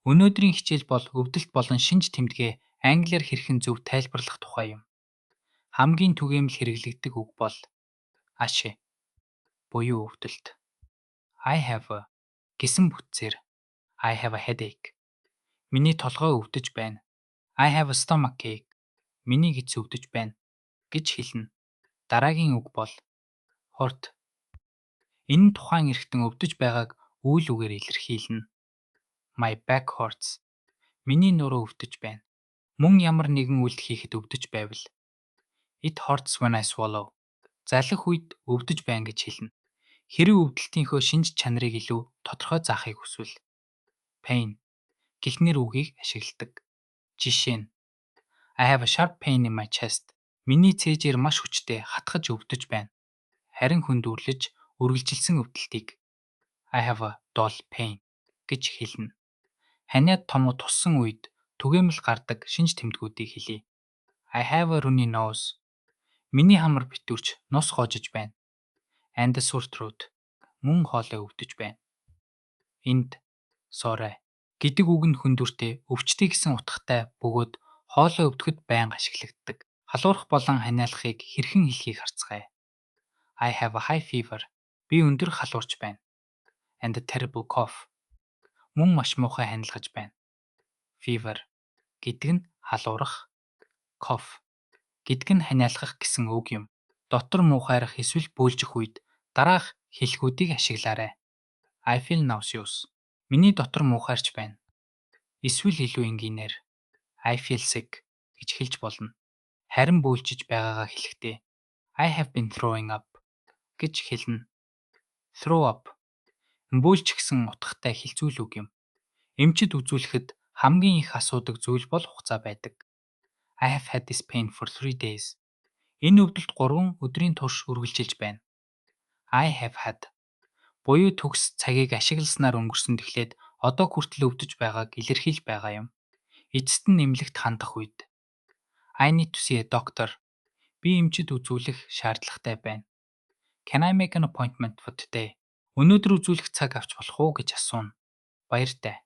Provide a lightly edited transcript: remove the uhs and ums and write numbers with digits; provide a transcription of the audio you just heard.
Өнөөдрийн хичээл бол өвдөлт болон шинж тэмдгээ англиар хэрхэн зөв тайлбарлах тухай юм. Хамгийн түгээмэл хэрэглэгддэг үг бол ache буюу өвдөлт. I have a гэсэн бүтцээр I have a headache. Миний толгой өвдөж байна. I have a stomachache. Миний гэдэс өвдөж байна гэж хэлнэ. Дараагийн үг бол hurt. Энэ нь тухайн эрхтэн өвдөж байгааг үйл үгээр илэрхийлнэ. My back hurts. Миний нуруу өвдөж байна. Мөн ямар нэгэн үйлдэл хийхэд өвдөж байвал "It hurts when I swallow." Залах үед өвдөж байна гэж хэлнэ. Хэрэв өвдөлтийнхөө шинж чанарыг илүү тодорхой заахыг хүсвэл pain гэх нэр үгийг ашигладаг. Жишээ нь: I have a sharp pain in my chest. Миний цээжээр маш хүчтэй хатгаж өвдөж байна. Харин хөндүүрлэж үргэлжилсэн өвдөлтийг I have a dull pain гэж хэлнэ. Ханиад томуу туссан үед түгээмэл гардаг шинж тэмдгүүдийг хэлье. I have a runny nose. Миний хамар битүүрч нус гоожиж байна. And a sore throat. Мөн хоолой өвдөж байна. Энд sore гэдэг үг нь хөндүүртэй өвчтөй гэсэн утгатай бөгөөд хоолой өвдөхөд байнга ашиглагддаг. Халуурах болон ханиалахыг хэрхэн хэлэхийг харцгаая. I have a high fever. Би өндөр халуурч байна. And a terrible cough. Мөн маш муухай ханилгаж байна. Fever гэдэг нь халуурах, cough гэдэг нь ханиалгах гэсэн үг юм. Дотор муухайрах эсвэл бөөлжих үед дараах хэллэгүүдийг ашиглаарай. I feel nauseous. Миний дотор муухайрч байна. Эсвэл илүү энгийнээр I feel sick гэж хэлж болно. Харин бөөлжиж байгаагаа хэлэхдээ I have been throwing up гэж хэлнэ. Throw up бөөлжих гэсэн утгатай хэлцүүл үг юм. Эмчид үзүүлэхэд хамгийн их асуудаг зүйл бол хугацаа байдаг. I have had this pain for 3 days. Энэ өвдөлт 3 өдрийн турш үргэлжилж байна. I have had буюу төгс цагийг ашигласнаар өнгөрсөнд эхлээд одоо хүртэл өвдөж байгааг илэрхийлж байгаа юм. Эцэст нь эмнэлэгт хандах үед I need to see a doctor. Би эмчид үзүүлэх шаардлагатай байна. Can I make an appointment for today? Өнөөдөр үзүүлэх цаг авч болох уу гэж асууна. Баяртай.